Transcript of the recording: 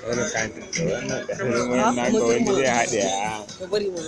Wani kantin da wannan ɗan naka wani zai haɗe a. Ka bari mu.